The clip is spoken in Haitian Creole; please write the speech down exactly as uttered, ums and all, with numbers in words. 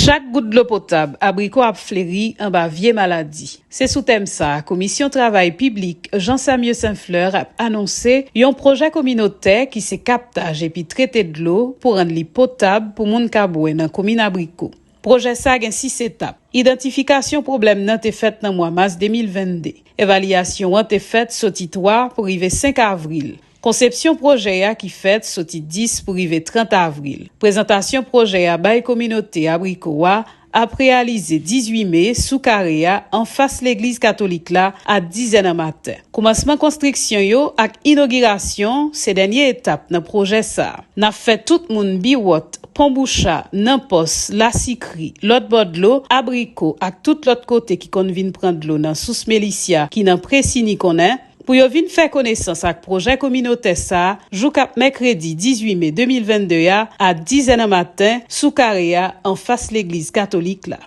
Chak gout dlo potab, abriko ap fleri anba vye maladi. Se sou tèm sa a, Komisyon Travay Piblik Jean Samieux Saint Fleur ap anonse yon pwojè kominotè ki se kaptaj epi trete dlo pou rann li potab pou moun ka bwè nan komin Abriko. Pwojè sa a gen sis etap. Idantifikasyon pwoblèm nan te fèt nan mwa mas de mil vennde. Evalyasyon an te fèt soti twa pou rive senk avril. Konsepsyon pwojè a ki fèt soti dis pou rive trant avril. Prezantasyon pwojè a bay kominote Abriko a ap reyalize dizuit me sou kare a anfas legliz katolik la a dizè nan maten. Koumansman konstriksyon yo ak inogirasyon se dènye etap nan pwojè sa a. N ap fè tout moun Biwòt, Pon Boucha, Nan Pòs, Lasikri, lòt bò dlo, Abriko ak tout lòt kote ki konn vin pran dlo nan sous Melisya ki nan Presini konnen, pou yo vin fè konesans ak pwojè kominotè sa a, jou k ap mèkredi dizuit me de mil vennde a, a dizè nan maten, sou kare a, anfas legliz katolik la.